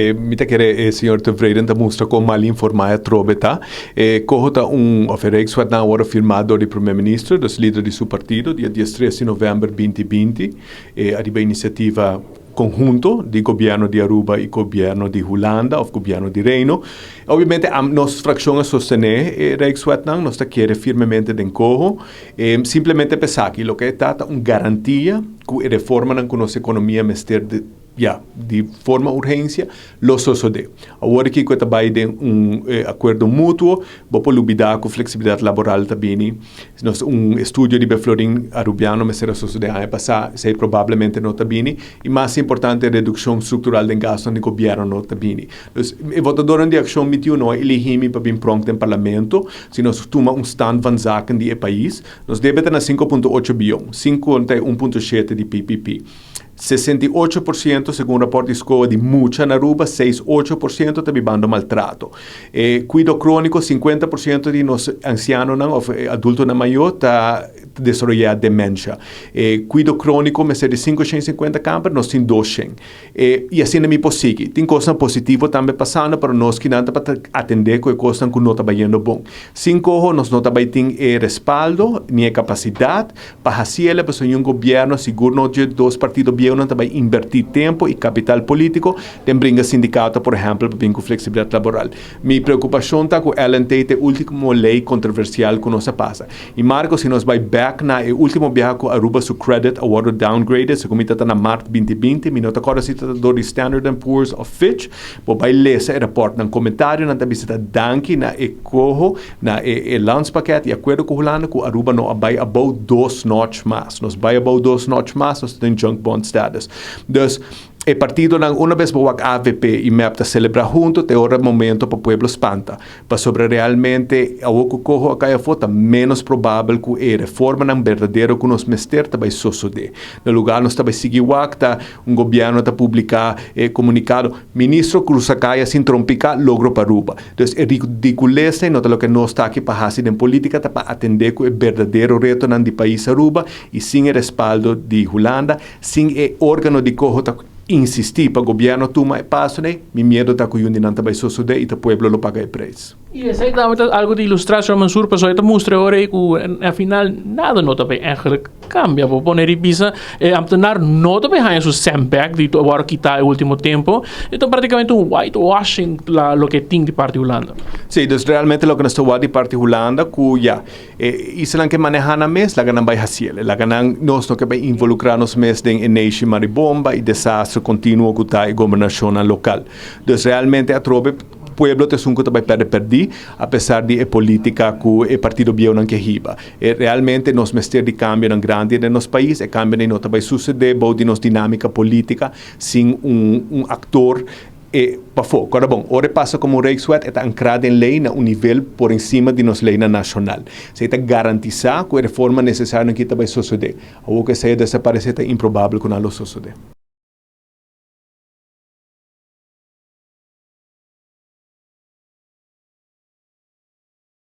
Mi ta kere e señor Tevreden ta mustra kon mal informá e atrobe ta. E koho ta un òf e Rijkswetnan a wòrdu firmá dor di Prome Minister, dus lider di su partido, dia 13 di novèmber 2020, e ariba inisiativa konhunto di gobièrnu di Aruba i gobièrnu di Hulanda òf gobièrnu di Reino. Obviamente nos frakshon a sostené e Rijkswetnan, nos ta kere firmemente den koho. E simplemente p'esaki loke e ta ta un garantia ku e reformanan ku nos ekonomia mester Ya, di forma urgencia lo sosode. Awor kico ta bay den un acuerdo mutuo, bo por lubida cu flexibilidad laboral ta bini. Nos un estudio riba e florin Arubiano mester a sosode aña pasa, esey probablemente no ta bini. Y mas importante, reduccion structural den gastonan di gobierno no ta bini. Dus e votadornan di Accion Mitiu no a eligi mi pa bin pronk den parlamento, si nos tuma un stand van zaken di e pais, nos debe ta na 5.8 biyon, 51.7 di PPP. 68% segun raport di SCOA di mucha na Aruba, 68% ta bibando maltrato. E cuido cronico, 50% di nos ancianonan of adultonan mayor ta desaroya demencia. E cuido cronico mester di 550 camber, nos tin 200. E, y asina mi por sigui. Tin cosnan positivo tambe pasando, pero nos kinan ta pa atende cu e cosnan cu no ta bayendo bon. Sin coho nos no ta bay tin e respaldo ni e capacidad Pa haci el, pasobra un gobierno, sigur no dje dos partido bieunan ta bay inverti tempo y capital politico den bringa sindicato, por ehempel, pa bin cu flexibilidad laboral. Mi preocupacion ta cu LNT ta e ultimo ley controversial cu nos a pasa. Y Marco, si nos bay bek na e ultimo biaha cu Aruba su credit a wordo downgraded, segun mi ta ta na maart 2020, mi no ta corda si ta dor di Standard and Poor's of Fitch, bo bay lesa e raportnan, comentarionan ta bisa ta danki na e coho Na e e landspakket y acuerdo cu Hulanda cu Aruba no a bay abou dos notch mas. Nos bay abou dos notch mas, nos ta den junk bond status. Dus, e partidonan una bes bo wak avp y mep ta celebra hunto, ta e ora momento pa pueblo spanta. Pasobra realmente awor cu coho a cay afo ta menos probabel cu e reformanan berdadero cu nos mester ta bay sosode. Na lugar nos ta bay sigui wak ta un gobierno ta publica e comunicado, Ministro cruza caya sin trompica, logro pa Aruba. Dus e ridiculez ei no ta loke nos ta aki pa haci den politica, ta pa atende cu e berdadero retonan di pais Aruba y sin e respaldo di Hulanda, sin e organo di coho ta insisti pa gobierno tuma e pasonan ei, mi miedo ta cu yun di nan ta bay sosode y ta pueblo lo paga e prijs. Y esey tambe ta algo di ilustra, señor Mansur, pasobra e ta mustra e ora ei cu na final nada no ta bay eigenlijk cambia. Bo pone riba bisa e ambtenaar no ta bay haña su cent bek di a worde kita e ultimo tempo. E ta practicamente un whitewashing la loke tin di parti Hulanda. Sí, dus realmente loke nos ta wak di parti Hulanda cu ya, e islanan ke maneha nan mes, laga nan bay haciel. Laga nan, nos no ke bay involucra nos mes den e nation maribomba y desastre continuo cu ta e gobernacionnan local. Dus realmente atrobe Pueblo ta esun ku ta bai pèrdè pèrdí apesar di e polítika ku e partido bieunan ke hiba. E realmente nos mester di kambionan grandi den nos pais. E kambionan no ta bai susedé bou di nos dinámika polítika sin un un aktor e pafó. Kòrda bon, ora e pasa komo un Rijkswet e ta ankrá den lei na un nivel por encima di nos leinan nashonal. Esei ta garantisá ku e reforma nesesarionan ki ta bai sosodé. Awor ku esei a desaparesé ta improbabel ku nan lo sosodé.